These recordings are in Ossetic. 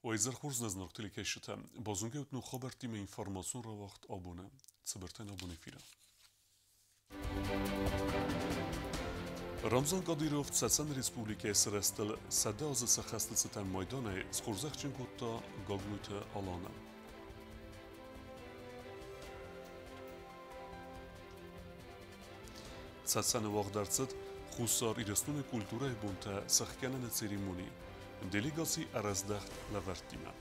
Уӕ изӕр хорз, нӕ зынаргъ телекӕсджытӕ. Базонгӕ ут ног хабӕрттимӕ информацион рауагъд абоны. Цыбыртӕй абон эфиры. Рамзан Кадыров Цӕцӕны Республикӕйы сырӕзтыл 100 азы сӕххӕсты цытӕн майданӕй схорзӕхджын кодта Гаглойты Аланы. Цӕцӕны уагъд ӕрцыд Хуссар Ирыстоны культурӕйы бонтӕ сӕхгӕныны церемони. Делегаци ӕрӕздӕхт лӕвӕрттимӕ.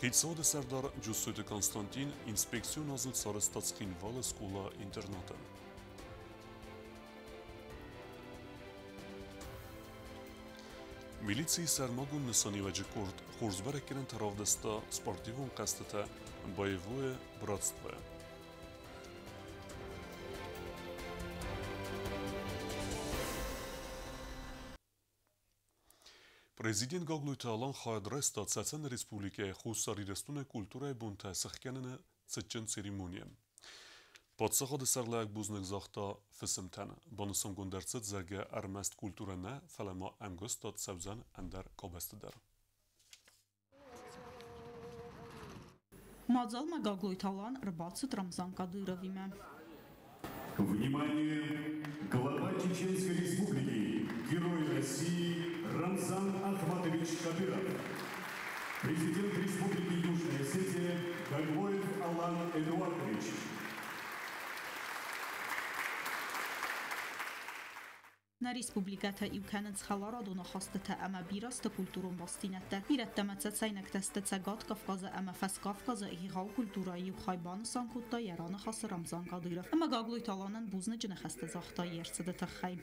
Хицауады сӕрдар Джуссойты Константин инспекцион азылд сарӕзта Цхинвалы скъола-интернаты. Милицийы сӕрмагонд нысаниуӕджы къорд хорз бӕрӕггӕнӕнтӕ равдыста спортивон хъӕзтытӕ «Боевое братство». Президент Гаглойты Алан хайад райста Цӕцӕны Республикӕйы Хуссар Ирыстоны культурӕйы бонтӕ сӕхгӕныны цытджын церемонийы. Паддзахады сӕргълӕууӕг бузныг загъта фысымтӕн. Банысангонд ӕрцыд, зӕгъгӕ, ӕрмӕст культурӕ нӕ, фӕлӕ ма ӕмгуыстад цӕудзӕн ӕндӕр къабӕзты дӕр. Мадзалмӕ Гаглойты Алан ӕрбацыд Рамзан Кадыровимӕ. Внимание! Глава Чеченской Республики, Герой России Рамзан Ахматович Кадыров. Президент Республики Южная Осетия Гаглоев Алан Эдуардович. Нӕ республикӕтӕ иу кӕнынц хӕларадон ахастытӕ ӕмӕ бирӕ сты культурон бастдзинӕдтӕ. Ирӕттӕ ӕмӕ цӕцӕйнӕгтӕ сты Цӕгат Кавказы ӕмӕ Фӕскавказы егъау культурӕйы иу хай, банысан кодта йӕ раныхасы Рамзан Кадыров. Ӕмӕ Гаглойты Аланӕн бузныджы ныхӕстӕ загъта йе рцыды тыххӕй.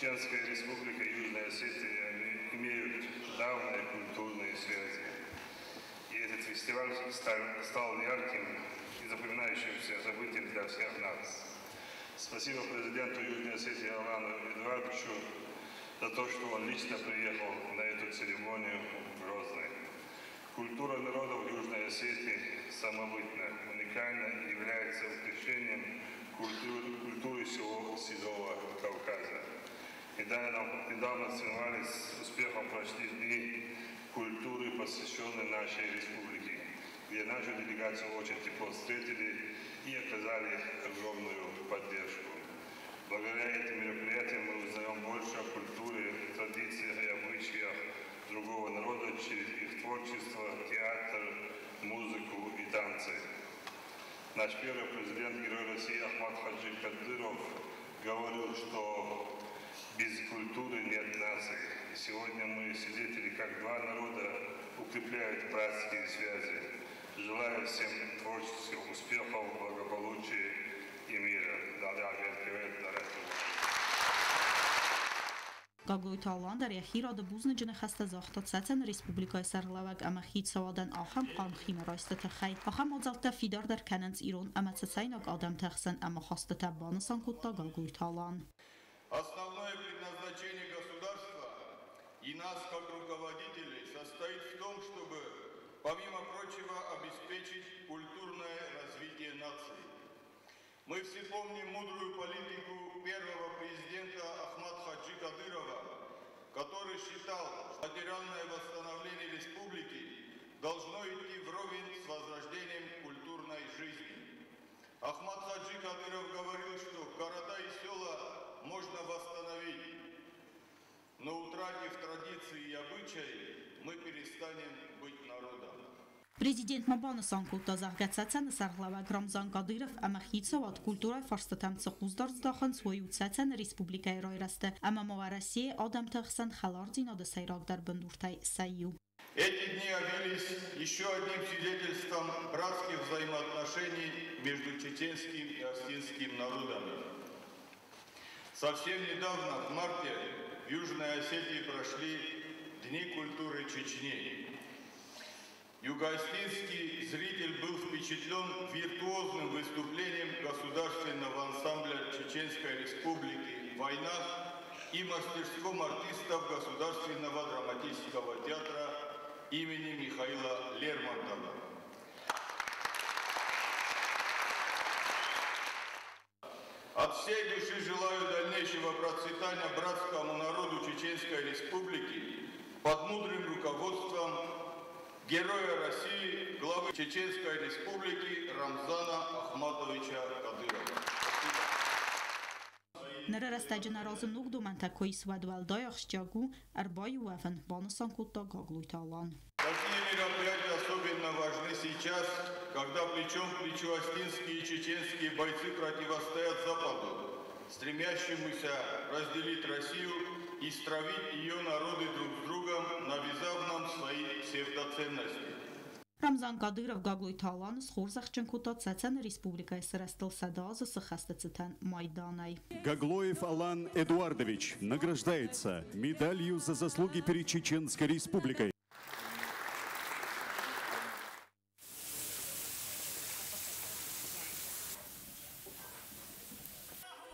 Чеченская Республика и Южная Осетия имеют давние культурные связи. И этот фестиваль стал ярким и запоминающимся событием для всех нас. Спасибо президенту Южной Осетии Алану Эдуардовичу за то, что он лично приехал на эту церемонию в Грозный. Культура народов Южной Осетии самобытна, уникальна и является украшением культуры всего Седого Кавказа. Недавно в Цхинвале с успехом прошли дни культуры, посвященные нашей республике, где нашу делегацию очень тепло встретили и оказали огромную поддержку. Благодаря этим мероприятиям мы узнаем больше о культуре, традициях и обычаях другого народа через их творчество, театр, музыку и танцы. Наш первый президент, Герой России Ахмат Хаджи Кадыров, говорил, что без культуры нет нации. И сегодня мы свидетели, как два народа укрепляют братские связи. Желаю всем творческих успехов, благополучия и мира. Гаглойты Алан дӕр йӕхи рады бузныджы ныхӕстӕ загъта Цӕцӕны Республикӕйы сӕргълӕууӕг ӕмӕ хицауадӕн ахӕм хъарм химӕрайсты тыххӕй. Ахӕм мадзӕлттӕ фидардӕр кӕнынц ирон ӕмӕ цӕцӕйнаг адӕмты ӕхсӕн ӕмахастытӕ, банысан кодта Гаглойты Алан. Основное предназначение государства и нас как руководителей состоит в том, чтобы, помимо прочего, обеспечить культурное развитие нации. Мы все помним мудрую политику первого президента Ахмат Хаджи Кадырова, который считал, что материальное восстановление республики должно идти вровень с возрождением культурной жизни. Ахмат Хаджи Кадыров говорил, что города и села можно восстановить, но, утратив традиции и обычаи, мы перестанем быть народом. Президент ма банысан кодта, зӕгъгӕ, Цӕцӕны сӕргълӕууӕг Рамзан Кадыров ӕмӕ хицауад культурӕйы фарстытӕм цы хъусдард здахынц, уый у Цӕцӕны Республикӕйы райрӕзты ӕмӕ ма Уӕрӕсейы адӕмты хсӕн хӕлардзинады сӕйрагдӕр бындуртӕй сӕ иу. Эти дни явились еще одним свидетельством братских взаимоотношений между чеченским и осетинским народами. Совсем недавно, в марте, в Южной Осетии прошли Дни культуры Чечни. Югоосетинский зритель был впечатлен виртуозным выступлением Государственного ансамбля Чеченской Республики «Вайнах» и мастерством артистов Государственного драматического театра имени Михаила Лермонтова. От всей души желаю дальнейшего процветания братскому народу Чеченской Республики, под мудрым руководством героя России, главы Чеченской Республики Рамзана Ахматовича Кадырова. Ныры рӕстӕджы нӕ разы ног домӕнтӕ куы ис, уӕд уӕлдай ахсджиаг у ӕрбаиу уӕвын, банысан кодта Гаглойты Алан. Такие мероприятия особенно важны сейчас, когда плечом к плечу осетинские и чеченские бойцы противостоят Западу, стремящемуся разделить Россию и стравить ее народы друг с другом, навязав нам свои псевдоценности. Рамзан Кадыров Гаглойты Аланы схорзӕхджын кодта Цӕцӕны Республикӕйы сырӕзтыл 100 азы сыххӕсты цытӕн майданӕй. Гаглоев Алан Эдуардович награждается медалью за заслуги перед Чеченской Республикой.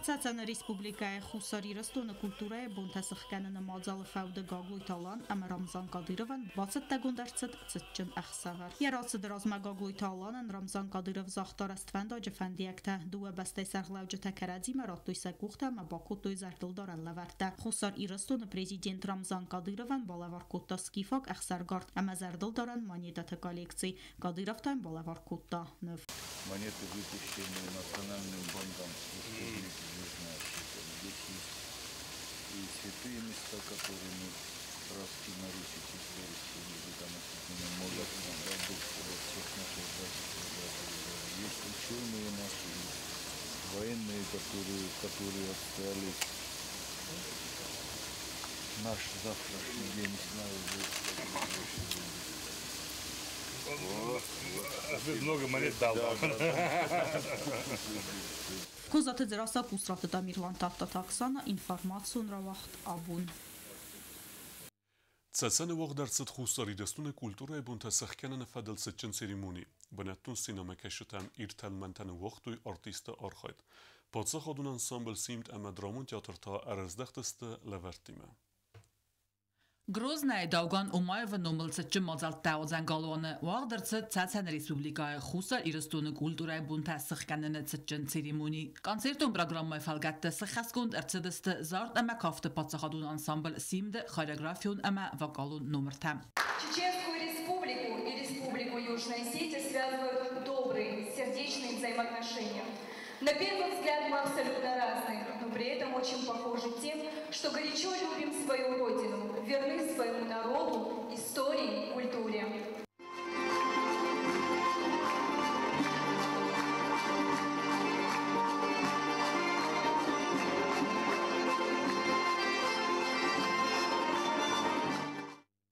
Цӕцӕны Республикӕйы Хуссар Ирыстоны культурӕйы бонтӕ сыхгӕныны мадзалы фӕуды Гаглойты Алан ӕмӕ Рамзан Кадыровӕн бацӕттӕгонд ӕрцыд цытджын ӕхсӕвӕр. Йӕ рацыды размӕ Гаглойты Аланӕн Рамзан Кадыров загъта рӕствӕндаджы фӕндиӕгтӕ. Дыууӕ бӕстӕйы сӕргълӕуджытӕ кӕрӕдзимӕ радтой сӕ къухтӕ ӕмӕ бакодтой зӕрдылдарӕн лӕвӕрттӕ. Хуссар Ирыстоны президент Рамзан Кадыровӕн балӕвар кодта скифаг ӕхсаргард ӕмӕ зӕрдылдарӕн монетӕты коллекци. Кадыров та йын балӕвар кодта ныв. Монеты, выпущенные Национальным банком Республики Южная Осетия. Здесь есть и святые места, которые мы братские на Руси, Чеченской Республики, там осетины молятся, дай Бог, чтобы всех наших братьев и. Есть ученые наши, есть военные, которые отстояли наш завтрашний день, не знаю, больше будет. Много монет дал. Козаты Дзерассӕ, Къусраты Тамерлан, Тадтаты Оксана, информацион рауагъд «Абон». Цӕцӕны уагъд ӕрцыд Хуссар Ирыстоны культурӕйы бонтӕ сыхгӕныны фӕдыл цытджын церемони. Бынӕттон сценӕмӕкӕсджытӕм ирд тӕлмӕнтӕ ныууагътой артистты архайд. Паддзахадон ансамбль «Симд» ӕмӕ драмон театр та ӕрӕздӕхтысты лӕвӕрттимӕ. Грознайы Дауган Омаевы номыл цытджын мадзӕлттӕ уадзӕн галуаны уагъд ӕрцыд Цӕцӕны Республикӕйы Хуссар Ирыстоны культурӕйы бонтӕ сыхгӕныны цытджын церемони. Концертон программӕйы фӕлгӕтты сыххӕстгонд ӕрцыдысты зард ӕмӕ кафты паддзахадон ансамбль «Симд»-ы хореографион ӕмӕ вокалон номыртӕ. Чеченскую республику и Республику Южная Осетия связывают добрые, сердечные взаимоотношения. На первый взгляд мы абсолютно разные, но при этом очень похожи тем, что горячо любим свою родину, верны своему народу, истории, культуре.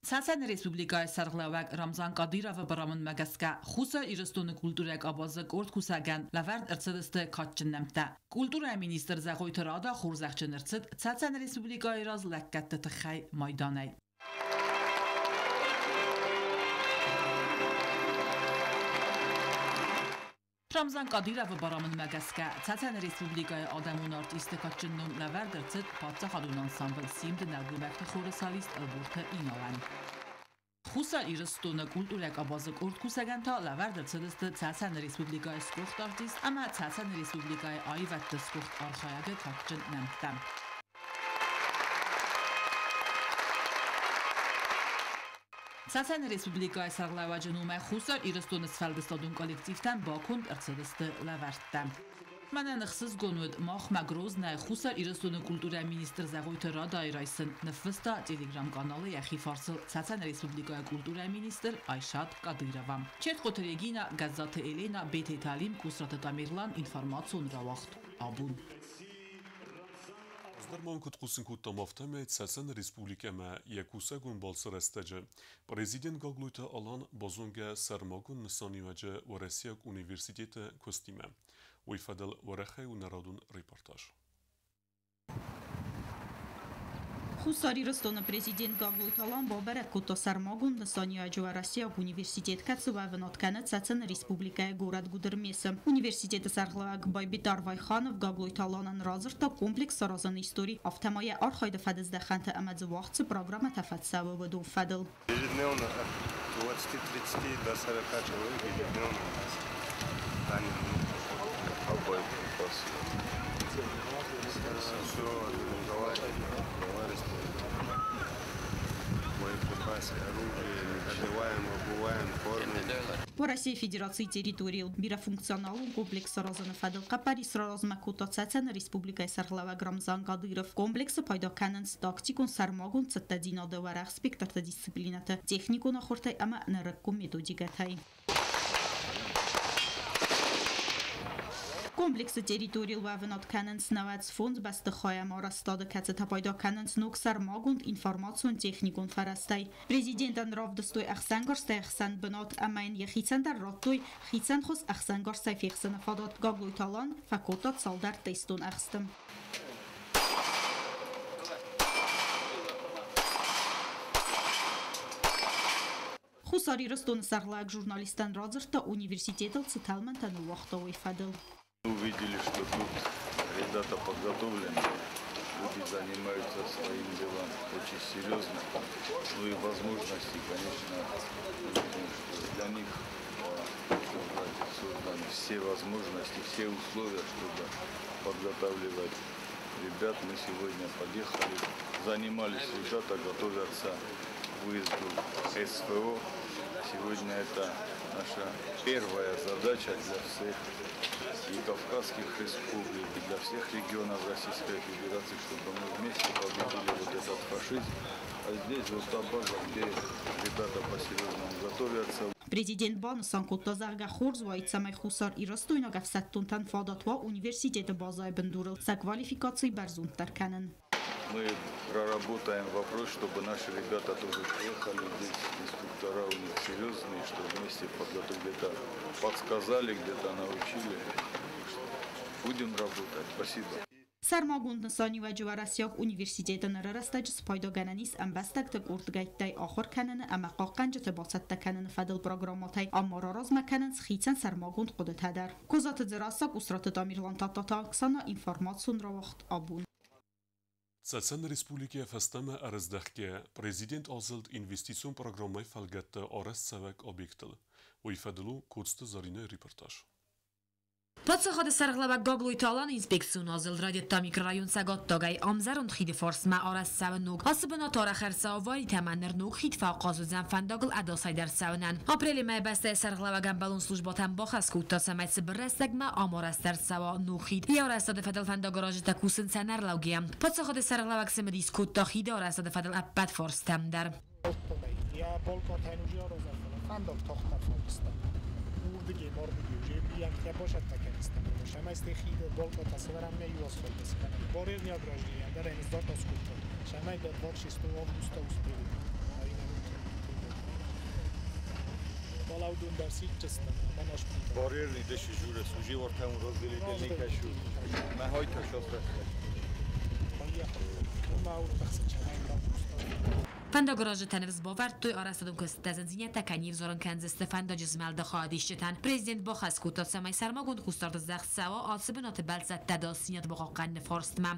Цӕцӕны Республикӕйы сӕргълӕууӕг Рамзан Кадыровы барамындмӕ гӕсгӕ Хуссар Ирыстоны культурӕйы къабазы къорд кусӕгӕн лӕвӕрд ӕрцыдысты кадджын нӕмттӕ. Культурӕйы министр Зӕгъойты Рада хорзӕхджын ӕрцыд Цӕцӕны Республикӕйы раз лӕггӕдты тыххӕй майданӕй. Рамзан Кадыровы барамындмӕ гӕсгӕ Цӕцӕны Республикӕйы адӕмон артисты кадджын ном лӕвӕрд ӕрцыд паддзахадон ансамбль «Симд»-ы нӕлгоймӕгты хоры солист Ӕлборты Иналӕн. Хуссар Ирыстоны культурӕйы къабазы къорд кусӕгӕн та лӕвӕрд ӕрцыдысты Цӕцӕны Республикӕйы сгуыхт артист ӕмӕ Цӕцӕны Республикӕйы аивӕдты сгуыхт архайӕгы кадджын нӕмттӕ. Цӕцӕны Республикӕйы сӕргълӕууӕджы номӕй Хуссар Ирыстоны сфӕлдыстадон коллективтӕн баконд ӕрцыдысты лӕвӕрттӕ. Мӕнӕн ӕхсызгон уыд махмӕ Грознайы Хуссар Ирыстоны культурӕйы министр Зӕгъойты Радайы райсын, ныффыста телеграм-каналы йӕхи фарсыл Цӕцӕны Республикӕйы культурӕйы министр Айшат Кадырова. Четхъоты Регина, Гӕззаты Елена, Бететы Алим, Къусраты Тамерлан, информацион рауагъд «Абон». Раздӕр ма уын куыд хъусын кодтам, афтӕмӕй Цӕцӕны Республикӕмӕ йӕ кусӕгон балцы рӕстӕджы президент Гаглойты Алан базонгӕ сӕрмагонд нысаниуӕджы Уӕрӕсейаг университеты куыстимӕ. Уый фӕдыл уӕрӕхӕй у нӕ радон репортаж. Хуссар Ирыстоны президент Гаглойты Алан бабӕрӕг кодта сӕрмагонд нысаниуӕджы Уӕрӕсейаг университет, кӕцы уӕвынад кӕны Цӕцӕны Республикӕйы горӕт Гудермесы. Университеты сӕргълӕууӕг Байбитар Вайханов Гаглойты Аланӕн радзырдта комплекс саразыны истори, афтӕ ма йӕ архайды фӕдыздӕхӕнты ӕмӕ дзы уагъд цы программӕтӕ фӕцӕуы, уыдон фӕдыл. Ежедневно от 20-30 до 40 человек ежедневно у нас занято боеприпасы. Все организовали, глава республики. Боеприпасы. Боеприпасы, оружие, одеваем, обуваем, кормим. Уӕрӕсейы Федерацийы территорийыл бирӕфункционалон комплекс саразыны фӕдыл хъӕппӕрис раразмӕ кодта Цӕцӕны Республикӕйы сӕргълӕууӕг Рамзан Кадыров. Комплексы пайда кӕнынц тактикон сӕрмагонд цӕттӕдзинады уӕрӕх спектрты дисциплинӕты, техникон ахуыртӕй ӕмӕ нырыккон методикӕтӕй. Комплексы территорийыл уӕвынад кӕнынц 95 бӕстыхайы ӕмӕ арӕзтады, кӕцытӕ пайда кӕнынц ног сӕрмагонд информацион-техникон фӕрӕзтӕй. Президентӕн равдыстой ӕхсӕнгарзтӕй ӕхсӕн бынат ӕмӕ йын йӕхицӕн дӕр радтой хицӕнхуыз ӕхсӕнгарзтӕй фехсыны фадат. Гаглойты Алан фӕкодта цалдӕр тестон ӕхсты. Хуссар Ирыстоны сӕргълӕууӕг журналисттӕн радзырдта, университетыл цы тӕлмӕнтӕ ныууагъта, уый фӕдыл. Увидели, что тут ребята подготовлены, люди занимаются своим делом очень серьезно. Ну и возможности, конечно, видим, что для них созданы все возможности, все условия, чтобы подготавливать ребят. Мы сегодня подъехали, занимались ребята, готовятся к выезду СВО. Сегодня это наша первая задача для всех и кавказских республик, и для всех регионов Российской Федерации, чтобы мы вместе победили вот этот фашизм. А здесь вот та база, где ребята по-серьезному готовятся. Президент банысан кодта, зӕгъгӕ, хорз уаид, цӕмӕй Хуссар Ирыстойнаг ӕфсӕддонтӕн фадат уа университеты базӕйы бындурыл сӕ квалификаци бӕрзонддӕр кӕнын. Мы проработаем вопрос, чтобы наши ребята тоже приехали здесь, инструктора у них серьезные, чтобы вместе подготовили, где-то подсказали, где-то научили. Будем работать. Спасибо. Сӕрмагонд нысаниуӕджы Уӕрӕсейаг университеты ныры рӕстӕджы спайдагӕнӕн ис ӕмбӕстӕгты къордгӕйттӕй ахуыр кӕныны ӕмӕ хъахъхъӕнджыты бацӕттӕ кӕныны фӕдыл программӕтӕй, ам ма раразмӕ кӕнынц хицӕн сӕрмагонд хъуыдытӕ дӕр. Козаты Дзерассӕ, Къусраты Тамерлан, Тадтаты Оксана, информацион рауагъд Абон. Цӕцӕны Республикӕйӕ фӕстӕмӕ ӕрыздӕхгӕйӕ, президент азылд инвестицион программӕйы фӕлгӕтты арӕзтцӕуӕг объектыл. Уый фӕдыл у Коцты Заринӕйы репортаж. Паддзахады сӕргълӕууӕг Гаглойты Алан инспекцион азылд райдыдта микрорайон Цӕгаттагӕй. Ам зӕронд хиды фарсмӕ арӕзт цӕуы ног. Ацы бынат арӕх ӕрцӕуы аваритӕ ӕмӕ ныр ног хид фӕахъаз уыдзӕн фӕндагыл ӕдасӕй дӕр цӕуынӕн. Апрелы мӕйы бӕстӕйы сӕргълӕууӕг ӕмбӕлон службӕтӕн бахӕс кодта, цӕмӕй цыбыр рӕстӕгмӕ ам арӕзт ӕрцӕуа ног хид. Йӕ арӕзтады фӕдыл фӕндагаразджытӕ кусынц ӕнӕрлӕугӕйӕ. Паддзахады сӕргълӕууӕг цымыдис кодта хиды арӕзтады фӕдыл ӕппӕт фарстӕм дӕр. Фӕндагаразджытӕ ныфс бавӕрдтой, арӕзтадон куыстытӕ зындзинӕдтӕ кӕй не взарын кӕндзысты фӕндаджы змӕлды хайадисджытӕн. Президент бахӕс кодта, цӕмӕй сӕрмагонд хъусдард здӕхт цӕуа ацы бынаты бӕлццӕтты ӕдасдзинад бахъахъхъӕныны фарстмӕ.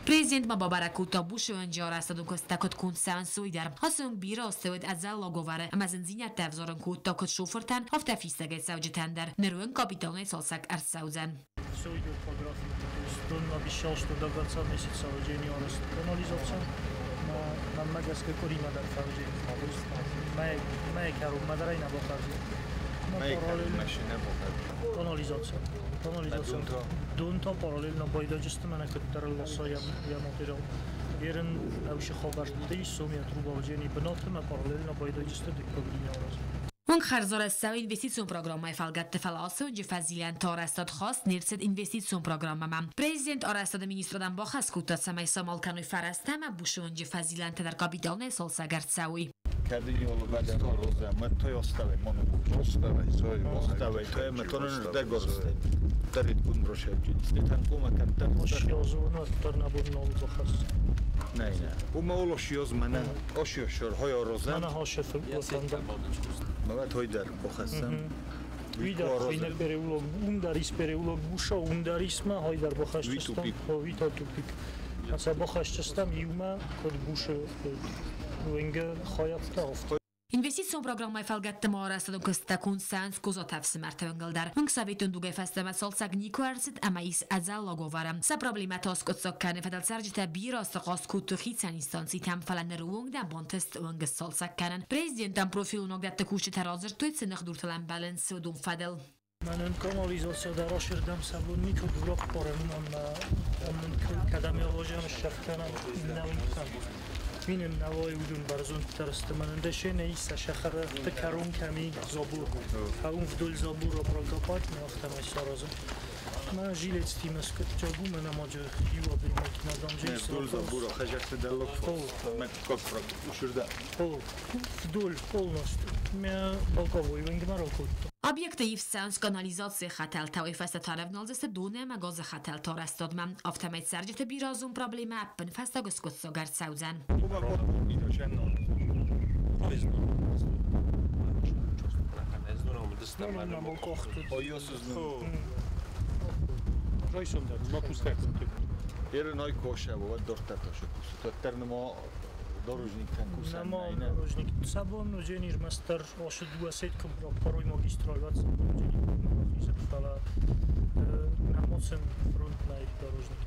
Президент ма бабӕрӕг кодта Бушойонджы арӕзтадон куыстытӕ куыд конд цӕуынц, уый дӕр. Ацы онг бирӕ азты уыд ӕдзӕллаг уавӕры ӕмӕ зындзинӕдтӕ ӕвзарын кодта куыд шофыртӕн, афтӕ фистӕгӕй цӕуджытӕн дӕр. Ныр уынг капиталонӕй цалцӕг ӕрцӕудзӕн. Все идет по графику. То есть он обещал, что до конца месяца уже канализация. На гӕсгӕ къуыримӕ дӕр фӕуыдзӕн. Мӕйы кӕронмӕ дӕр ӕй нӕ бахъардзӕн. Канализация. Канализация. Дон та параллельно байдайдзысты мӕнӕ куыддӕр ласа йӕ материал. Ерын ӕвшы хабӕртты ис, сом йӕ труба уыдзӕни бынаты ӕмӕ параллельно байдайдзысты дыккаг линия аразын. Уынг хӕрзарӕзт цӕуы инвестицион программӕйы фӕлгӕтты, фӕлӕ ацы уынджы фӕзилӕнты арӕзтад хаст не рцыд инвестицион программӕмӕ. Президент арӕзтады министрадӕн бахӕс кодта, цӕмӕй самал кӕной фӕрӕзтӕ ӕмӕ Бушы уынджы фӕзилӕнтӕ дӕр капиталонӕй цалцӕг ӕрцӕуой. Кардиньоло вада роза, ма той оставай моно. Оставай, зой, оставай, той ма тонон дагорсте. Тарит кун рошевчи. Стетан кума кантар. Ошиозуна тарнабун нол бахас. Не, не. Ума олошиоз мана, ошиошор хой роза. Мана хошеф ватанда. Мава той дар бохасам. ვიდა ხინე პერეულოგ უნდარის პერეულოგ ბუშა უნდარისმა ჰოიდარ ბოხაშჩესტამ ხო ვითა ტუპიკ ასა ბოხაშჩესტამ იუმა კოდ ბუშა ვენგა ხოიათთა ოფტ Инвестицион программай фӕлгӕтты ма арӕзтадон куыстытӕ конд цӕуынц Козаты ӕфсымӕрты уынгыл дӕр. Уынг советон дугӕй фӕстӕмӕ цалцӕг никуы ӕрцыд ӕмӕ ис ӕдзӕллаг уавӕры. Сӕ проблемӕтӕ аскъуыддзаг кӕныны фӕдыл цӕрджытӕ бирӕ азты хъаст кодтой хицӕн инстанцитӕм, фӕлӕ ныры онг нӕ бантыст уынг сцалцӕг кӕнын. Президентӕн профилон уагдӕтты кусджытӕ радзырдтой, цы ныхдуртыл ӕмбӕлынц, уыдон фӕдыл. Манан канализация дараширдам сабун нико дурак паранум амма амман кадамиоложам шахтана иннавинтан. Минем навой удун барзун тарст манан дешене иса шахара текарун ками забур. Хаун вдоль забура прокопать на автомай сараза. Ма жилец тимас кчагу мана маджа юа бимакина дамжи. Вдоль забура хажакты далок. Ма как ушурда. Вдоль полностью. Мя боковой венгмарокот. Объекты ивд цӕуынц канализацийы хӕтӕлтӕ, уый фӕстӕ та рӕвналдзысты доны ӕмӕ газы хӕтӕлты арӕзтадмӕ. Афтӕмӕй цӕрджыты бирӕазон проблемӕ ӕппынфӕстаг скъуыддзаг ӕрцӕудзӕн. Нама дорожник сабон уженир мастер ошо дуасет кум порой магистраль ват сабон уженир фала намоцен фронт най дорожник.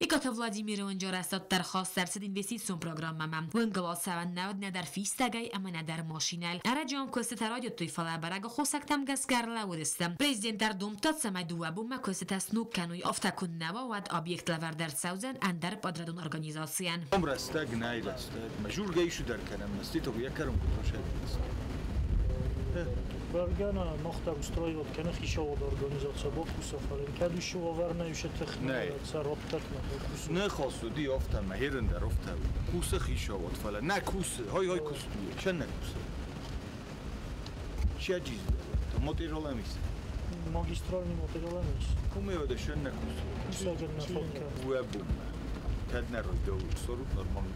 Икаты Владимиры уынджы арӕзтад дӕр хаст ӕрцыд инвестицион программӕмӕ. Уынгыл ацӕуӕн нӕ уыд нӕдӕр фистӕгӕй ӕмӕ нӕдӕр машинӕйыл. Ӕрӕджы ам куыстытӕ райдыдтой, фӕлӕ бӕрӕг аххосӕгтӕм гӕсгӕ ӕрлӕууыдысты. Президент ӕрдомдта, цӕмӕй дыууӕ бонмӕ куыстытӕ сног кӕной, афтӕ куы нӕ уа, уӕд объект лӕвӕрд ӕрцӕудзӕн ӕндӕр подрядон организацийӕн. Рӕстӕг нӕй рӕстӕг. Ма жургӕ ису дӕр кӕнӕм, мастито я каром кутошед. Баргана махта устроиват кӕны хицауад организация бакуса, фӕлӕ кӕд уыцы уавӕр нӕ уыцы тых цӕраттӕг нӕ бакуса. Нӕ хасуди афтӕ ма херендер афтӕ. Кусы хицауад, фӕлӕ нӕ кусы, хой-хой куыстуе, чен нӕ кусы. Чиаджиз, материаламис. Магистральный материаламис. Куме оде шен нӕ кусы. Кусӕгӕн нӕ фӕткӕ. Уӕбум. Кӕд нӕ ройдӕу сорут нормально.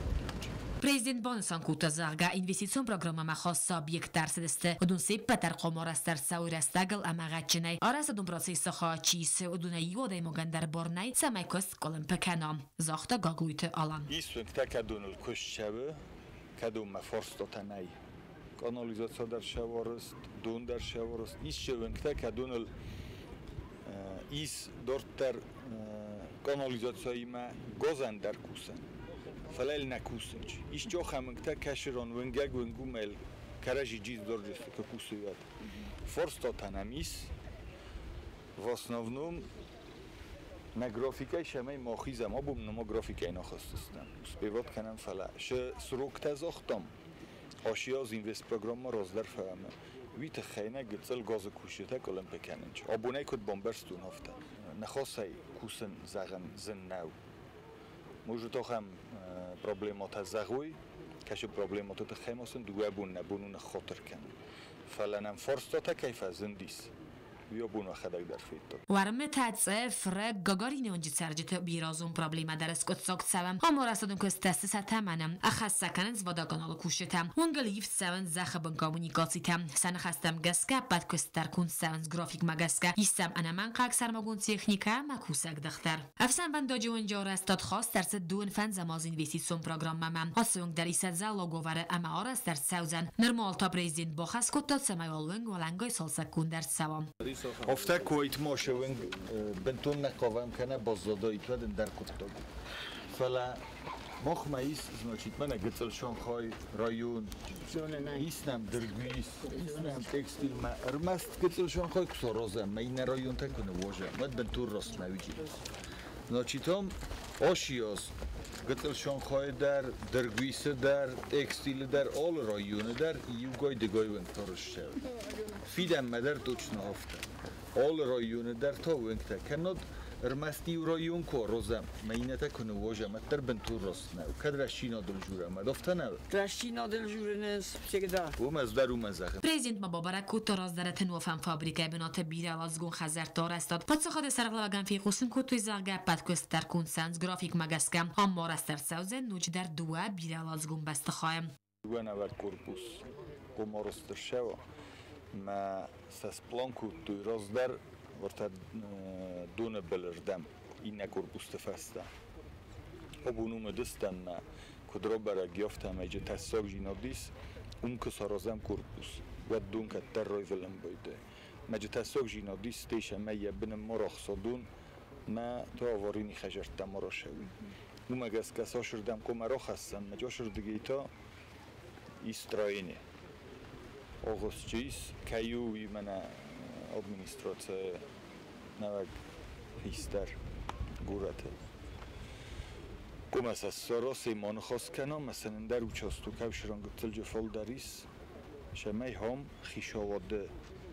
Президент банысан кодта, зӕгъгӕ, инвестицион программӕмӕ хаст цы объекттӕ ӕрцыдысты, уыдон се ппӕт дӕр хъуамӕ арӕзт ӕрцӕуой рӕстӕгыл ӕмӕ гъӕдджынӕй. Арӕзтадон процессы хайад чи исы, уыдонӕй иу адӕймагӕн дӕр бар нӕй, цӕмӕй куыст къуылымпы кӕна, загъта Гаглойты Алан. Ис уынгтӕ кӕдоныл куыст цӕуы, кӕдонмӕ фарстатӕ нӕй. Канализаци дӕр сӕвӕрыст, дон дӕр сӕвӕрыст. Ис уынгтӕ кӕдоныл ис дарддӕр канализациимӕ газӕн дӕр кусӕн. Фӕлӕ нӕ кусынч. Ис джохамынгтӕ кӕсырон уынгӕг уынгумел каражи джиз дорджесты кусуят. Фарстатӕ нӕм ис. В основном на графикӕй сӕмӕй махизӕм, абон нӕма графикӕй нахӕсдзыстӕм. Успеват кӕнӕм, фӕлӕ шы сроктӕ загътам. Аши аз инвестпрограмма раздӕр фӕӕмӕ. Уый тыххӕй нӕ гыццыл газы кусджытӕ къуылымпы кӕнынч. Абонӕй куыд бамбӕрстон, афтӕ. Ныхасӕй кусын зӕгъын зын нӕу. Может, ахӕм проблематӕ зӕгъой, кӕсы проблематы тыххӕй ма сын дыууӕ бон нӕ бон у ныххатыр кӕнын. Фӕлӕ нӕм фарстатӕ кӕй фӕзындис, уый абон уӕхӕдӕг дӕр федтат. Уӕрмытӕ, цъыф, рыг, Гагарины уынджы цӕрджыты бирӕазон проблемӕ дӕр скъуыддзаг цӕуы. Ам арӕзтадон куыстытӕ сты сӕ тӕмӕны. Ӕххӕст сӕ кӕнынц водоканалы кусджытӕ. Уынгыл ивд цӕуынц зӕххы бын коммуникацитӕ. Сӕ ныхӕстӕм гӕсгӕ ӕппӕт куыстытӕ дӕр конд цӕуынц графикмӕ гӕсгӕ. Ис сӕм ӕнӕмӕнгхъӕуӕг сӕрмагонд техникӕ ӕмӕ кусӕгдых дӕр. Ӕфсӕнвӕндаджы уынджы арӕзтад хаст ӕрцыд дыууын фӕндзӕм азы инвестицион программӕмӕ. Ацы уынг дӕр ис ӕдзӕллаг уавӕры ӕмӕ арӕзт ӕрцӕудзӕн. Нырма уал та президент бахӕс кодта, цӕмӕй уал уынг уӕлӕнгай цалцӕггонд ӕрцӕуа. Афтӕ куы ма уынг бынтон нӕ хъавӕм кӕнӕ баззадаид, уӕд ӕндӕр хъуыддаг у. Фӕлӕ махмӕ ис, значит, мӕнӕ гыццыл Шанхай район, ис нӕм Дыргуис, ис нӕм текстилмӕ. Ӕрмӕст гыццыл Шанхай куы саразӕм, мӕ иннӕ районтӕ куы ныууазӕм, уӕд бынтон раст нӕ уыди. Значит, ам аши аз гыццыл Шанхайы дӕр, Дыргуисы дӕр, текстилы дӕр, алы районы дӕр иугай-дыгай уынгтӕ арӕзт цӕуы. Фидӕнмӕ дӕр точно афтӕ. Алы районы дӕр та уынгтӕ. Кӕннод Ӕрмӕст-иу район куы аразӕм, мӕ иннӕтӕ куы ныууазӕм, уӕддӕр бынтон раст нӕу. Кӕд рӕстдзинадыл журӕм, уӕд афтӕ нӕу? Рӕстдзинадыл журынц всегда. Уым ӕз дӕр уымӕн зӕгъын. Президент ма бабӕрӕг кодта раздӕры тынуафӕн фабрикӕйы бынаты бирӕуӕладзыгон хӕдзӕртты арӕзтад. Паддзахады сӕргълӕууӕгӕн фехъусын кодтой, зӕгъгӕ, ӕппӕт куыст дӕр конд цӕуынц графикмӕ гӕсгӕ. Ам ма арӕзт ӕрцӕудзӕн ноджыдӕр дыууӕ бирӕуӕладзыгон бӕстыхайы. Дыууӕнӕвӕрд корпус хъомарӕзт ӕрцӕуа, мӕ сӕ сплан кодтой раздӕр уӕртӕ доны былырдӕм иннӕ корпусты фӕстӕ. Абон уым уыдыстӕм мӕ куыд рабӕрӕг, афтӕмӕй джы тӕссагдзинад ис, уым куы саразӕм корпус, уӕд дон кӕддӕр райвылын байдайы. Мӕ джы тӕссагдзинад ис, стӕй сӕ йӕ быны ма рахса дон, мӕ та аварийный хӕдзӕрттӕ ма расӕуой. Уымӕ гӕсгӕ цасырдӕм хъуамӕ рахӕссӕм, мӕ джасырдыгӕй та и строение. Агъуыстджы ис, кӕй у, уый мӕнӕ администрацийы нӕуӕг хистӕр горӕты. Хъуамӕ сӕ ссарасӕй ма ныхас кӕнӕм, ӕмӕ сын ӕндӕр участок ӕвсыран гыццылджы фылдӕр ис, цӕмӕй ам хицауады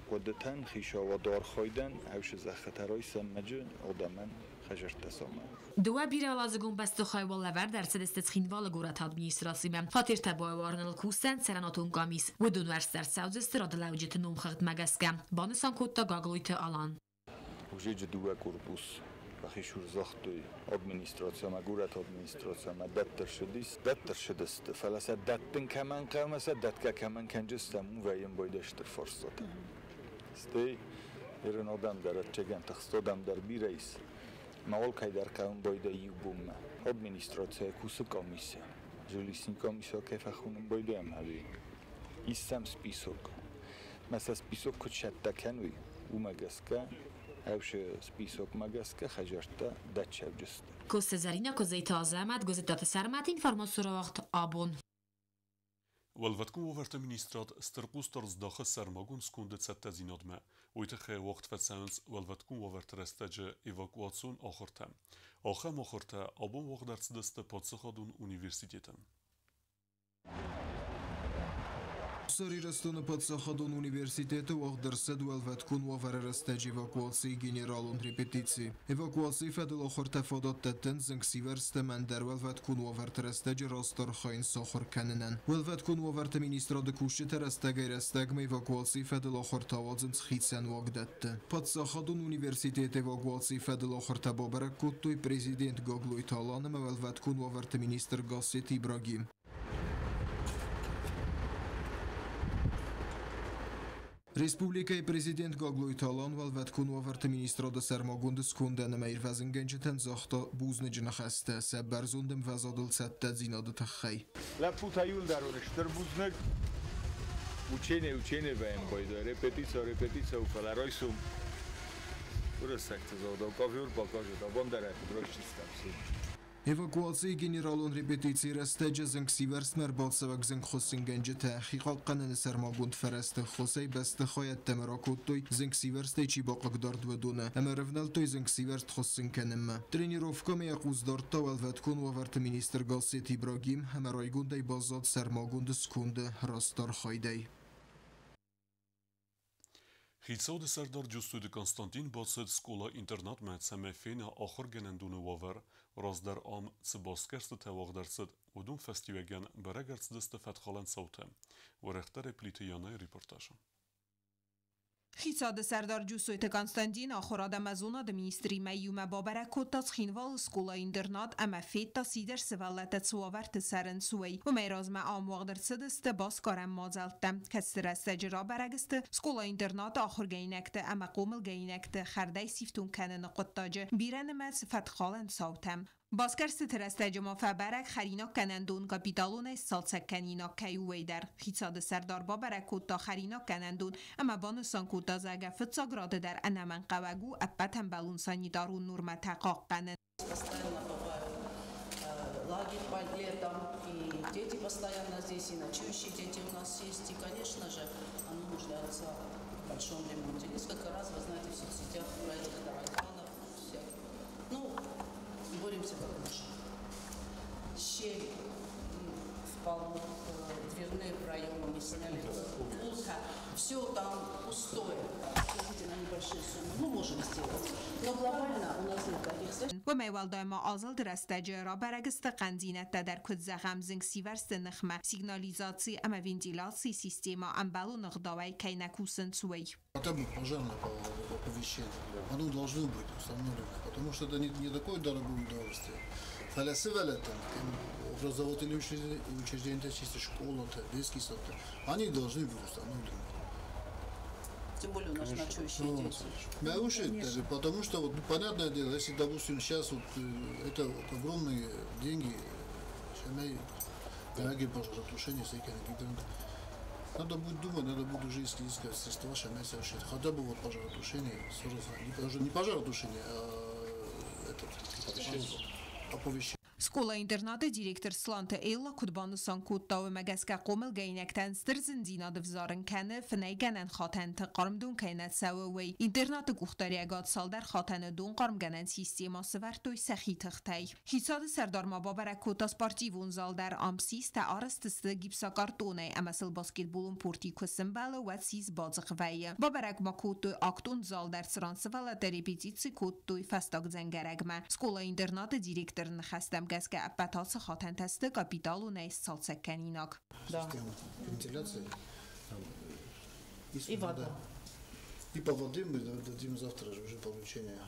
хъуыдытӕн, хицауады архайдӕн ӕвсы зӕххытӕ райсӕм мӕджы адӕмӕн хӕдзӕрттӕ самайын. Дыууӕ бирӕуӕладзыгон бӕстыхай лӕвӕрд ӕрцыдысты Цхинвалы горӕты администрацимӕ. Фатертӕ байуарыныл кусдзӕн цӕрӕнуатон къамис. Уыдон уӕрст ӕрцӕудзысты радылӕуджыты номхыгъдмӕ гӕсгӕ, банысан кодта Гаглойты Алан. Узеджы дыууӕ корпус рахисур загътой администрацимӕ, горӕты администрацимӕ дӕттӕр ссыдысты, фӕлӕ сӕ дӕттын кӕмӕн хъӕуы, сӕ дӕтгӕ кӕмӕн кӕнджыстӕм, уым вӕййын байдайы стыр фарстатӕ. Стӕй ирон адӕм дӕр, ӕвӕццӕгӕн, тыхст адӕм дӕр бирӕ ис. Ма алкӕй дӕр хъӕуын байдайы иу бонмӕ. Администрацийӕ кусы комиссия. Жилищный комиссия кӕй фӕхонын байдайӕм ӕви? Ис сӕм список. Мӕ сӕ список куыд цӕттӕ кӕной, уымӕ гӕсгӕ ӕвсы списокмӕ гӕсгӕ хӕдзӕрттӕ дӕтсӕвджысты. Коцты Зӕринӕ, Козайты Азӕмӕт, Гуызыттаты Сӕрмӕт, информацион рауагъд «Абон». Уӕлвӕткон уавӕрты министрад стыр хъусдард здахы сӕрмагонд сконды цӕттӕдзинадмӕ. Уый тыххӕй уагъд фӕцӕуынц уӕлвӕткон уавӕрты рӕстӕджы эвакуацион ахуыртӕ. Ахӕм ахуыртӕ абон уагъд ӕрцыдысты паддзахадон университеты. Хуссар Ирыстоны паддзахадон университеты уагъд ӕрцыд уӕлвӕткон уавӕры рӕстӕджы эвакуацийы генералон репетици. Эвакуацийы фӕдыл ахуыртӕ фадат дӕттынц зынгсивӕрзтӕм ӕндӕр уӕлвӕткон уавӕрты рӕстӕджы раст архайын сахуыр кӕнынӕн. Уӕлвӕткон уавӕрты министрады кусджытӕ рӕстӕгӕй-рӕстӕгмӕ эвакуацийы фӕдыл ахуыртӕ ауадзынц хицӕн уагдӕтты. Паддзахадон университеты эвакуацийы фӕдыл ахуыртӕ бабӕрӕг кодтой президент Гаглойты Алан ӕмӕ уӕлвӕткон уавӕрты министр Гассеты Ибрагим. Республикӕйы президент Гаглойты Алан уӕлвӕткон уавӕрты министрады сӕрмагонд скондӕн ӕмӕ ирвӕзынгӕнджытӕн загъта бузныджы ныхӕстӕ сӕ бӕрзонд ӕмвӕзадыл цӕттӕдзинады тыххӕй. Лӕппутӕ иуылдӕр уын стыр бузныг. Учение, учение вӕййӕм байдайы, репетиция, репетиция у, фӕлӕ райсом уырыссӕгты загъдау ковер баказыд, абон дӕр ӕй куыд райсдзыстӕм. Эвакуацийы генералон репетицийы рӕстӕджы зынгсивӕрзтмӕ ӕрбацӕуӕг зынгхуыссынгӕнджытӕ хихъахъхъӕныны сӕрмагонд фӕрӕзты ӕххуысӕй бӕстыхайӕдтӕм ракодтой, зынгсивӕрзтӕй чи бахъыгдард, уыдоны ӕмӕ ӕрӕвнӕлдтой зынгсивӕрзт хуыссын кӕнынмӕ. Тренировкӕмӕ йӕ хъус дардта уӕлвӕткон уавӕрты министр Гассеты Ибрагим ӕмӕ райгондӕй баззад сӕрмагонд сконды раст архайдӕй. Хицауады сӕрдар Джусойты Константин бацыд скъола-интернатмӕ, цӕмӕй фена ахуыргӕнӕндоны уавӕр. Раздӕр ам цы басгӕрстытӕ уагъд ӕрцыд, уыдон фӕстиуӕгӕн бӕрӕг ӕрцыдысты фӕткхалӕн цаутӕ. Уӕрӕхдӕрӕй Плиты Янайы репортажы. Хицауады сӕрдар Джусойты Константин ахуырад ӕмӕ зонады министримӕ иумӕ бабӕрӕг кодта Цхинвалы скъола-интернат ӕмӕ федта сидзӕр сывӕллӕттӕ цы уавӕрты цӕрынц, уый. Уымӕй размӕ ам уагъд ӕрцыдысты басгарӕн мадзӕлттӕ, кӕцыты рӕстӕджы рабӕрӕг сты скъола-интернаты ахуыргӕнинӕгты ӕмӕ хъомылгӕнинӕгты хӕрдӕй сифтонг кӕныны хъуыддаджы бирӕнымӕц фӕткхалӕн цаутӕ. Басгӕрстыты рӕстӕджы ма фӕбӕрӕг хӕринаггӕнӕндон капиталонӕй сцалцӕгкӕнинаг кӕй у, уый дӕр. Хицауады сӕрдар бабӕрӕг кодта хӕринаггӕнӕндон ӕмӕ банысан кодта, зӕгъгӕ, фыццаг рады дӕр ӕнӕмӕнгхъӕуӕг у ӕппӕт ӕмбӕлон санитарон нормӕтӕ хъахъхъӕнын. Постоянно бывают лагерь летом, и дети постоянно здесь, и ночующие дети у нас есть, и, конечно же, оно нуждается в большом ремонте. Несколько раз, вы знаете, в соцсетях про этих тараканов всех. Ну, боремся как можем. Щель в полу, дверные проемы мы сняли. Плохо. Все там пустое. Скажите, на небольшие суммы, мы можем сделать. Но глобально у нас нет таких средств. Уымӕй уӕлдай ма азылды рӕстӕджы рабӕрӕг сты хъӕндзинӕдтӕ дӕр, куыд зӕгъӕм, зынгсивӕрзты ныхмӕ сигнализаци ӕмӕ вентиляцийы системӕ ӕмбӕлон ӕгъдауӕй кӕй нӕ кусынц, уый. Хотя бы пожарное оповещение. Оно должно быть установлено, потому что это не такое дорогое удовольствие. Фӕлӕ сывӕллӕттӕн, образовательные учреждения, чисто школа, детский сад, они должны быть установлены. Тем более у нас ночующие дети. Да, потому что, вот, ну, понятное дело, если, допустим, сейчас вот, это огромные деньги, дорогие пожаротушения, всякие гидранты. Надо будет думать, надо будет уже искать средства, хотя бы вот пожаротушение, не пожаротушение, а этот, оповещение. Скъола-интернаты директор Сланты Элла куыд банысан кодта, уымӕ гӕсгӕ хъомылгӕнинӕгтӕн стыр зындзинад ӕвзарын кӕны фынӕйгӕнӕн хатӕнты хъармдон кӕй нӕ цӕуы, уый. Интернаты къухдариӕгад цалдӕр хатӕны донхъармгӕнӕн системӕ сӕвӕрдтой сӕхи тыхтӕй. Хицауады сӕрдар ма бабӕрӕг кодта спортивон зал дӕр. Ам систӕ арӕзт сты гипсокартонӕй ӕмӕ сыл баскетболон пурти куы сӕмбӕлы, уӕд сис бадзыхъ вӕййы. Бабӕрӕг ма кодтой актон зал дӕр, цыран сывӕллӕттӕ репетици кодтой фӕстаг дзӕнгӕрӕгмӕ. Скъола-интернаты директоры ныхӕстӕм гӕсгӕ ӕппӕт ацы хатӕнтӕ сты капиталонӕй сцалцӕг кӕнинаг. Система вентиляции и вода. И по воде мы дадим завтра же уже поручение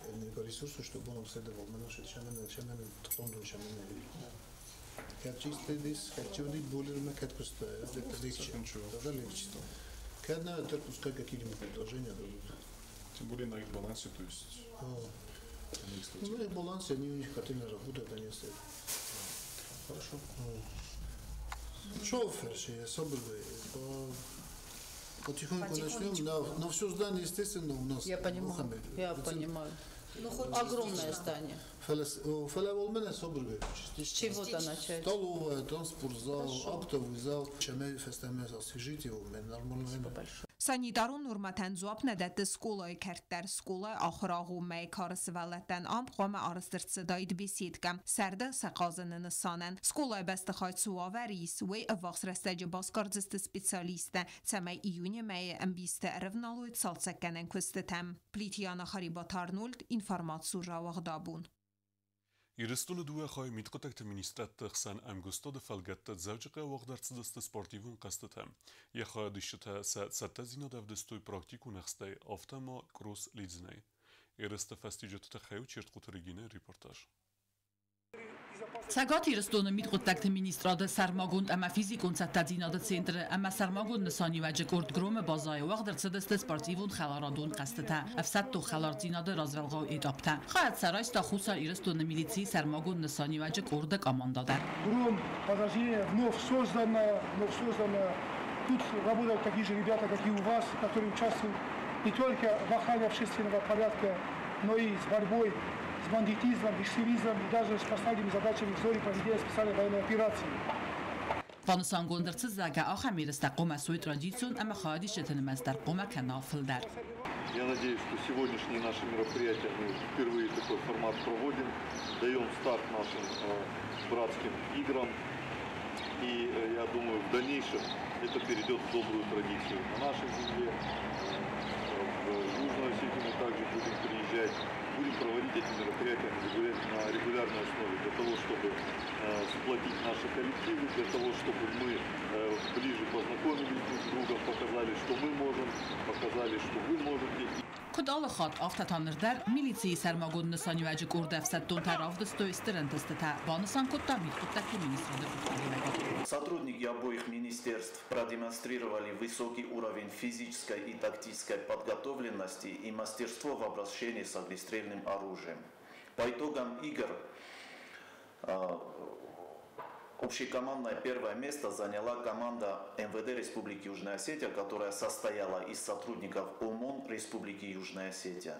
энергоресурсу, чтобы он обследовал наши чамены, Как чистый дис, как чудит более, как просто это легче. Тогда легче. Когда это пускай какие-нибудь предложения дадут. Тем более на их балансе, то есть. Ну, на их балансе, они у них котельная работают, они стоят. Хорошо. Шофер, собрали. Потихоньку начнем. На все здание, естественно, у нас. Я понимаю. Я понимаю. Ну, хоть огромное здание. С чего-то начать. Столовая, транспортзал, актовый зал. Освежить его, нормально. Санитарон норматӕн дзуапп нӕ дӕтты скъолайы кӕрт дӕр. Скъолайы ахуырагъоммӕйы кары сывӕллӕттӕн ам хъуамӕ арӕзт ӕрцыдаид беседкӕ сӕрды сӕ хъазыны нысанӕн. Скъолайы бӕстыхай цы уавӕры ис, уый ӕввахс рӕстӕджы басгардзысты специалисттӕ, цӕмӕй июны мӕйы ӕмбисты ӕрӕвналой цалцӕггӕнӕн куыстытӕм. Плитиана Харибаты Арнольд, информацион рауагъд «Абон». Ирыстоны дыууӕ хайы мидхъуыддӕгты министрадты хсӕн ӕмгуыстады фӕлгӕтты Дзӕуджыхъӕуы уагъд ӕрцыдысты спортивон хъӕзтытӕ. Йӕ хайадисджытӕ сӕ цӕттӕдзинад ӕвдыстой практикон ӕхстӕй, афтӕ ма кросс лидзынӕй. Ерысты фӕстиуджыты тыххӕй у Чертхъоты Регинӕйы репортаж. Цӕгат Ирыстоны мидхъуыддӕгты министрады сӕрмагонд ӕмӕ физикон цӕттӕдзинады центры ӕмӕ сӕрмагонд нысаниуӕджы къорд Громы базӕйы уагъд ӕрцыдысты спортивон хӕларадон хъӕзтытӕ, ӕфсӕддон хӕлардзинады развӕлгъау этаптӕ. Хайад сӕ райста Хуссар Ирыстоны милицийы сӕрмагонд нысаниуӕджы къорды командӕ дӕр. Гром подразделение вновь создано, вновь создано. Тут работают такие же ребята, как и у вас, которые участвуют не только в охране общественного порядка, но и с борьбой с бандитизмом, экстремизмом и даже с поставленными задачами в зоне проведения специальной военной операции. Банысангонд ӕрцыд, зӕгъгӕ, ахӕм ерыстӕ хъуамӕ суой традицион ӕмӕ хайадисджыты нымӕц дӕр хъуамӕ кӕна фылдӕр. Я надеюсь, что сегодняшние наши мероприятия, мы впервые такой формат проводим, даем старт нашим братским играм. И я думаю, в дальнейшем это перейдет в добрую традицию. На нашей земле, в Южную Осетию мы также будем приезжать, будем проводить эти мероприятия на регулярной основе, для того, чтобы сплотить наши коллективы, для того, чтобы мы ближе познакомились друг с другом, показали, что мы можем, показали, что вы можете. Куыд алы хатт, афтӕ та ныр дӕр милицийы сӕрмагонд нысаниуӕджы къорды ӕфсӕддонтӕ равдыстой стыр ӕнтыстытӕ, банысан кодта мидхъуыддӕгты министрады къухдариуӕгад. Сотрудники обоих министерств продемонстрировали высокий уровень физической и тактической подготовленности и мастерство в обращении с огнестрельным оружием. По итогам игр общекомандное первое место заняла команда МВД Республики Южная Осетия, которая состояла из сотрудников ОМОН Республики Южная Осетия.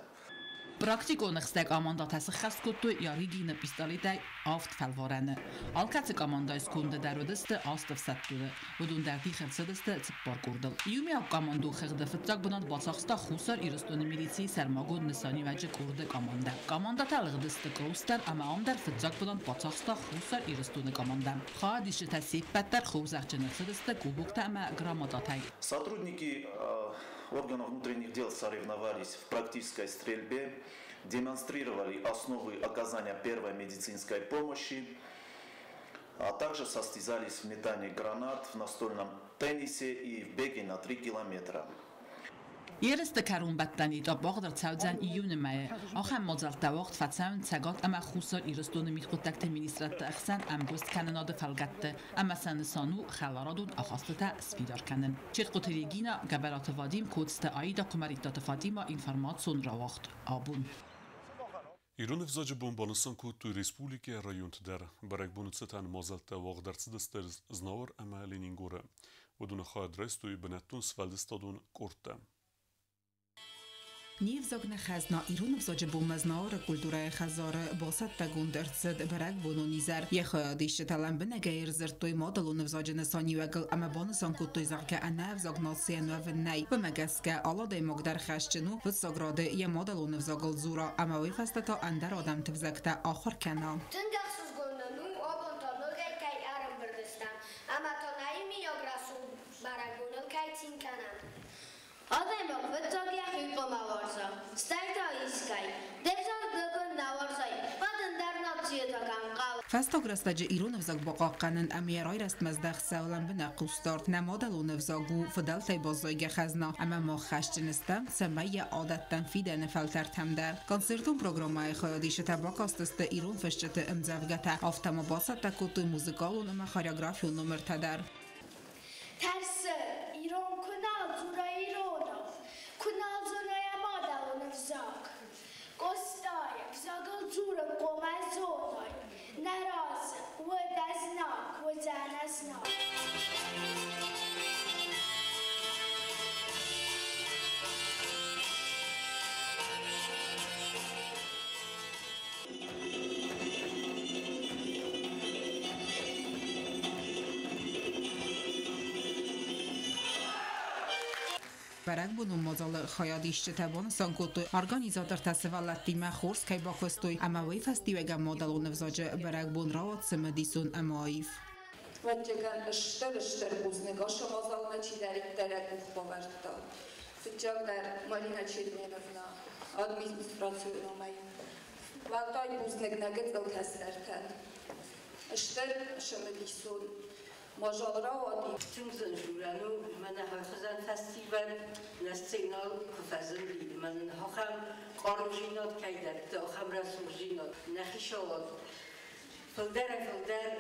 Практикон ӕхстӕй командӕтӕ сыххӕст кодтой Ярыгины пистолетӕй авд фӕлварӕны. Алкӕцы командӕйы сконды дӕр уыдысты аст ӕфсӕддоны. Уыдон дӕр дих ӕрцыдысты цыппар къордыл. Иумиаг командон хыгъды фыццаг бынат бацахста Хуссар Ирыстоны милицийы сӕрмагонд нысаниуӕджы къорды командӕ. Командӕтӕ лыгъдысты кросс дӕр ӕмӕ ам дӕр фыццаг бынат бацахста Хуссар Ирыстоны командӕ. Хайадисджытӕ се ппӕт дӕр хорзӕхджын ӕрцыдысты кубоктӕ ӕмӕ грамотатӕй. Сотрудники органов внутренних дел соревновались в практической стрельбе, демонстрировали основы оказания первой медицинской помощи, а также состязались в метании гранат, в настольном теннисе и в беге на 3 километра. Ерысты кӕронбӕттӕны этап уагъд ӕрцӕудзӕн июны мӕйы. Ахӕм мадзӕлттӕ уагъд фӕцӕуынц Цӕгат ӕмӕ Хуссар Ирыстоны мидхъуыддӕгты министрадты ӕхсӕн ӕмгуысткӕнынады фӕлгӕтты ӕмӕ сӕ нысан у хӕларадон ахастытӕ сфидар кӕнын. Четхъуты Регина, Гӕбӕраты Вадим, Коцты Аида, Куымӕридтаты Фатимӕ, информацион рауагъд Абон. Ирон ӕвзаджы бон банысан кодтой республикӕйы районты дӕр. Бӕрӕгбоны цытӕн мадзӕлттӕ уагъд ӕрцыдысты Знауыр ӕмӕ Ленингоры. Уыдоны хайад райстой бынӕттон сфӕлдыстадон къордтӕ. Не взаг нӕ хӕзна ирон ӕвзаджы бонмӕ Знауыры культурӕйы хӕдзары бацӕттӕгонд ӕрцыд бӕрӕгбонон изӕр. Йӕ хайадисджытӕ лӕмбынӕгӕй ӕрдзырдтой мадӕлон ӕвзаджы нысаниуӕгыл ӕмӕ банысан кодтой, зӕгъгӕ, ӕнӕ ӕвзаг нацийӕн уӕвын нӕй. Уымӕ гӕсгӕ алы адӕймаг дӕр хӕсджын у, фыццаг рады йӕ мадӕлон ӕвзагыл дзура ӕмӕ уый фӕстӕ та ӕндӕр адӕмты ӕвзӕгтӕ ахуыр кӕна. Тынг ӕхсызгон нын у, абон та ногӕй кӕй ӕрӕмбырд стӕм ӕмӕ та нӕ иумиаг рӕсугъд бӕрӕгбоныл кӕй цин кӕнӕм. Адӕймаг фыццаг йӕхи хъуамӕ уарза, стӕй та искӕй. Де взаг ды куы нӕ уарзай, уӕд ӕндӕр нацийы та кӕм хъӕуы. Фӕстаг рӕстӕджы ирон ӕвзаг бахъахъхъӕнын ӕмӕ йӕ райрӕзтмӕ здӕхт цӕуы лӕмбынӕг хъусдард. Нӕ мадӕлон ӕвзаг у фыдӕлтӕй баззайгӕ хӕзна, ӕмӕ мах хӕсджын стӕм, цӕмӕй йӕ адӕттӕм фидӕны фӕлтӕртӕм дӕр. Концертон программӕйы хайадисджытӕ бакастысты ирон фысджыты ӕмдзӕвгӕтӕ, афтӕ ма бацӕттӕ кодтой музыкалон ӕмӕ хореографион номыртӕ дӕр. Тӕрсы, ирон куы нал дзура иронау, куы нал зона йӕ мадӕлон ӕвзаг. Къостайы ӕвзагыл дзурын хъомӕ зоной, нӕ разы, уӕд ӕзнаг уыдзӕн ӕзнаг. Бӕрӕгбонон мадзалы хайадисджытӕ банысан кодтой, организатортӕ сывӕллӕттимӕ хорз кӕй бакуыстой ӕмӕ уый фӕстиуӕгӕн мадӕлон ӕвзаджы бӕрӕгбон рауад цымыдисон ӕмӕ аив. Ӕвӕццӕгӕн, стыр-стыр бузныг ацы мадзалмӕ чидӕриддӕр йӕ къух бавӕрдта. Фыццагдӕр Марина Черменовна администрацийы номӕй. Уӕлдай бузныг нӕ гыццыл кӕстӕртӕн. Стыр цымыдисон мадзал рауади. Тынг зын дзурӕн у, мӕнӕ хуызӕн фестиваль нӕ сценӕйыл куы фӕзынди, мӕнӕ ахӕм хъармдзинад кӕй дӕтты, ахӕм рӕсугъддзинад. Нӕ хицауад фылдӕрӕй-фылдӕр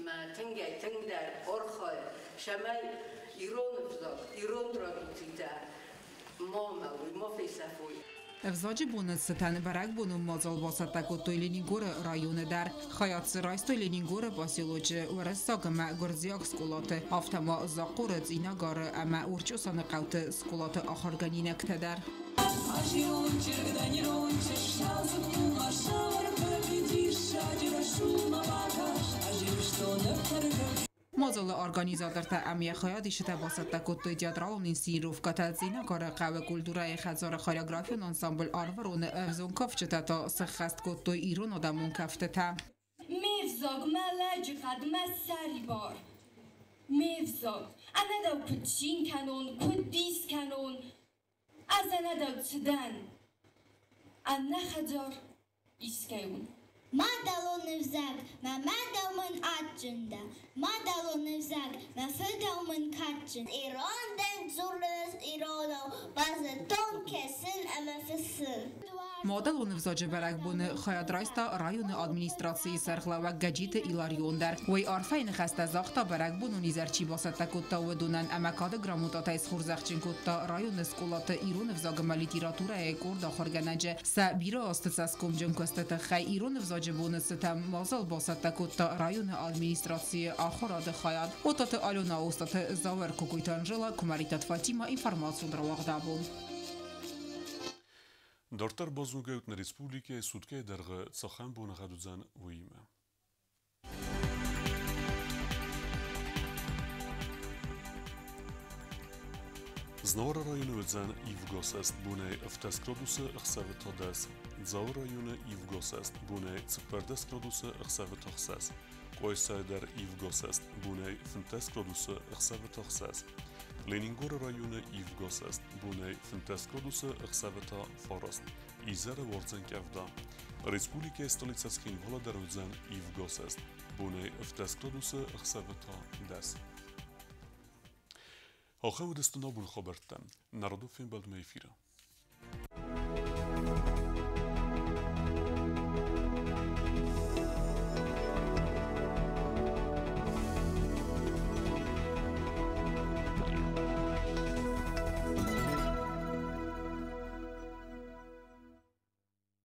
мӕ тынгӕй-тынгдӕр архайы, цӕмӕй ирон ӕвзаг, ирон традицитӕ ма мӕлой, ма фесӕфой. Ӕвзаджы боны цытӕн бӕрӕгбонон мадзал бацӕттӕ кодтой Ленингоры районы дӕр. Хайад дзы райстой Ленингоры поселочы уӕрӕсаг ӕмӕ гуырдзиаг скъолаты, афтӕ ма Захъоры, Цъинагары ӕмӕ Урчъосаны хъӕуты скъолаты ахуыргӕнинӕгтӕ дӕр. Мадзалы организатортӕ ӕмӕ йӕ хайадисджытӕ бацӕттӕ кодтой театралон инсценировкӕтӕ. Цъинагары хъӕуы культурӕйы хӕдзары хореографион ансамбль Арвырон-ы ӕвзонг кафджытӕ та сӕххӕст кодтой ирон адӕмон кӕфтытӕ. Ме взаг, мӕ лӕджыхъӕд, мӕ сӕрибар. Ме взаг, ӕнӕ дӕу куыд цин кӕнон, куыд дис кӕнон, ӕз ӕнӕ дӕу цы дӕн? Ӕнӕ хӕдзар искӕй у. Мадӕлон ӕвзаг, мӕ мадау мын адджын дӕ, Мадӕлон ӕвзаг, мӕ фыдау мын кадджын. Ирон дӕн дзурынц иронау, базыдтон кӕсын ӕмӕ фыссын. Мадӕлон ӕвзаджы бӕрӕгбоны хайад райста районы администрацийы сӕргълӕууӕг Гӕджиты Иларион дӕр. Уый арфӕйы ныхӕстӕ загъта, бӕрӕгбонон изӕр чи бацӕттӕ кодта, уыдонӕн ӕмӕ кады грамотатӕй схорзӕхджын кодта районы скъолаты ирон ӕвзаг ӕмӕ литературӕйы къорд ахуыргӕнӕджы. Сӕ бирӕ азты цӕсгомджын куысты тыххӕй ирон ӕвзаджы боны цытӕн мадзал бацӕттӕ кодта районы администрацийы ахуырады хайад. Отаты Алена, Остаты Зауыр, Кокойты Анжела, Куымӕридтаты Фатимӕ, информацион рауагъдабон. Дарддӕр базонгӕ нӕ республикӕйы суткӕйы дӕргъы цахӕм боныгъӕд уыдзӕн, уыимӕ. Знауыры районы уыдзӕн ивгӕсӕст бонӕй 17 градусы, ӕхсӕвы та 10. Дзауы районы ивгӕсӕст бонӕй 14 градусы, ӕхсӕвы та 6. Къуайсайы дӕр ивгӕсӕст бонӕй 15 градусы, ӕхсӕвы та 6. Ленингоры районы ивгӕ сӕст, бонӕй 15 градусы, ӕхсӕвы та 9. Изӕры уардзӕн къӕвда. Республикӕйы столицӕ Цхинвалы дӕр уыдзӕн ивгӕ сӕст, бонӕй 17 градусы, ӕхсӕвы та 10. Ахӕм уыдысты нӕ абоны хабӕрттӕ. Нӕ радон фембӕлдмӕ эфиры.